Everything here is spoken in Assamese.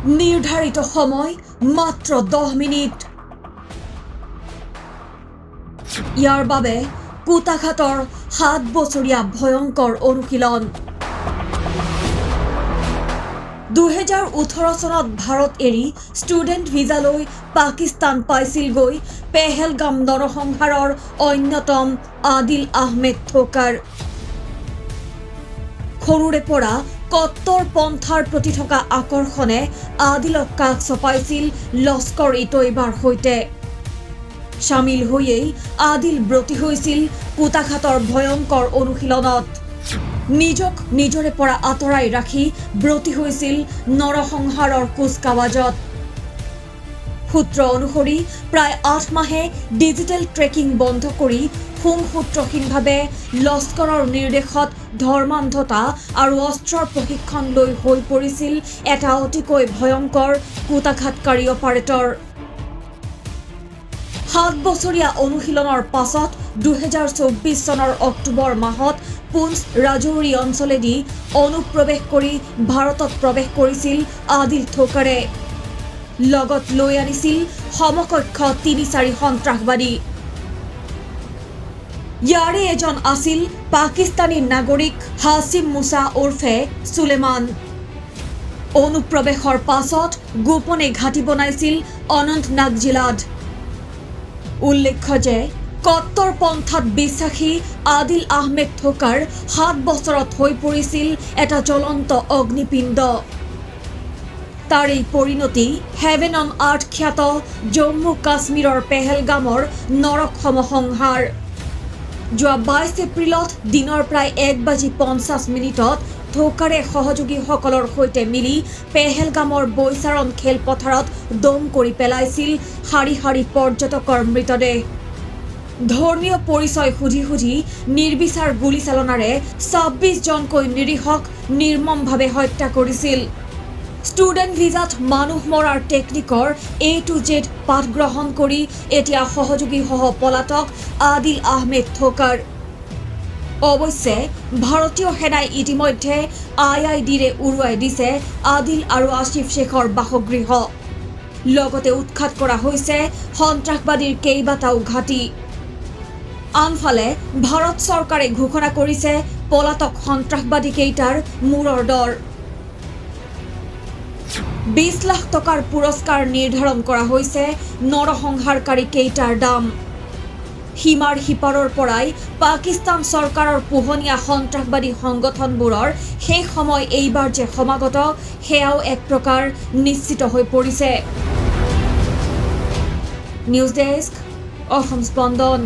নিৰ্ধাৰিত সময় মাত্ৰ 10 মিনিট। ইয়াৰ বাবে কুটাঘাতৰ 7 বছৰীয়া ভয়ংকৰ অনুশীলন। 2018 চনত ভাৰত এৰি ষ্টুডেণ্ট ভিজা লৈ পাকিস্তান পাইছিলগৈ পেহেলগাম নৰসংহাৰৰ অন্যতম আদিল আহমেদ থোকাৰ। সৰুৰে পৰা কট্টৰ পন্থাৰ প্ৰতি থকা আকৰ্ষণে আদিলক কাষ চপাইছিল লস্কৰ ই তৈবাৰ সৈতে। চামিল হৈয়েই আদিল ব্ৰতী হৈছিল কুটাঘাতৰ ভয়ংকৰ অনুশীলনত। নিজক নিজৰে পৰা আঁতৰাই ৰাখি ব্ৰতী হৈছিল নৰসংহাৰৰ কুচকাৱাজত। সূত্ৰ অনুসৰি প্ৰায় 8 মাহে ডিজিটেল ট্ৰেকিং বন্ধ কৰি শুংসূত্ৰহীনভাৱে লস্কৰৰ নিৰ্দেশত ধৰ্মান্ধতা আৰু অস্ত্ৰৰ প্ৰশিক্ষণ লৈ হৈ পৰিছিল এটা অতিকৈ ভয়ংকৰ কুটাঘাতকাৰী অপাৰেটৰ। 7 বছৰীয়া অনুশীলনৰ পাছত 2024 চনৰ অক্টোবৰ মাহত পুঞ্চ ৰাজৌৰী অঞ্চলেদি অনুপ্ৰৱেশ কৰি ভাৰতত প্ৰৱেশ কৰিছিল আদিল থোকাৰে। লগত লৈ আনিছিল সমকক্ষ তিনি চাৰি সন্ত্ৰাসবাদী। ইয়াৰে এজন আছিল পাকিস্তানী নাগৰিক হাছিম মুছা ওৰফে চুলেমান। অনুপ্ৰৱেশৰ পাছত গোপনে ঘাটি বনাইছিল অনন্তনাগ জিলাত। উল্লেখ্য যে কট্টৰ পন্থাত বিশ্বাসী আদিল আহমেদ থোকাৰ 7 বছৰত হৈ পৰিছিল এটা জ্বলন্ত অগ্নিপিণ্ড। তাৰ এই পৰিণতি হেভেন অন আৰ্থ খ্যাত জম্মু কাশ্মীৰৰ পেহেলগামৰ নৰক সমসংহাৰ। যোৱা 22 এপ্ৰিলত দিনৰ প্ৰায় 1 বাজি 50 মিনিটত থোকাৰে সহযোগীসকলৰ সৈতে মিলি পেহেলগামৰ বৈচাৰণ খেলপথাৰত দম কৰি পেলাইছিল শাৰী শাৰী পৰ্যটকৰ মৃতদেহ। ধৰ্মীয় পৰিচয় সুধি সুধি নিৰ্বিচাৰ গুলীচালনাৰে 26 জনকৈ নিৰীহক নিৰ্মমভাৱে হত্যা কৰিছিল। ষ্টুডেণ্ট ভিজাত মানুহ মৰাৰ টেকনিকৰ এ টু জেড পাঠ গ্ৰহণ কৰি এতিয়া সহযোগীসহ পলাতক আদিল আহমেদ থোকাৰ। অৱশ্যে ভাৰতীয় সেনাই ইতিমধ্যে আইইডিৰে উৰুৱাই দিছে আদিল আৰু আছিফ শ্বেখৰ বাসগৃহ। লগতে উৎখাত কৰা হৈছে সন্ত্ৰাসবাদীৰ কেইবাটাও ঘাটি। আনফালে ভাৰত চৰকাৰে ঘোষণা কৰিছে পলাতক সন্ত্ৰাসবাদীকেইটাৰ মূৰৰ দৰ। 20 লাখ টকাৰ পুৰস্কাৰ নিৰ্ধাৰণ কৰা হৈছে নৰসংহাৰকাৰী কেইটাৰ দাম। সীমাৰ সিপাৰৰ পৰাই পাকিস্তান চৰকাৰৰ পোহনীয়া সন্ত্ৰাসবাদী সংগঠনবোৰৰ শেষ সময় এইবাৰ যে সমাগত, সেয়াও এক প্ৰকাৰ নিশ্চিত হৈ পৰিছে। নিউজ ডেস্ক, অসম স্পন্দন।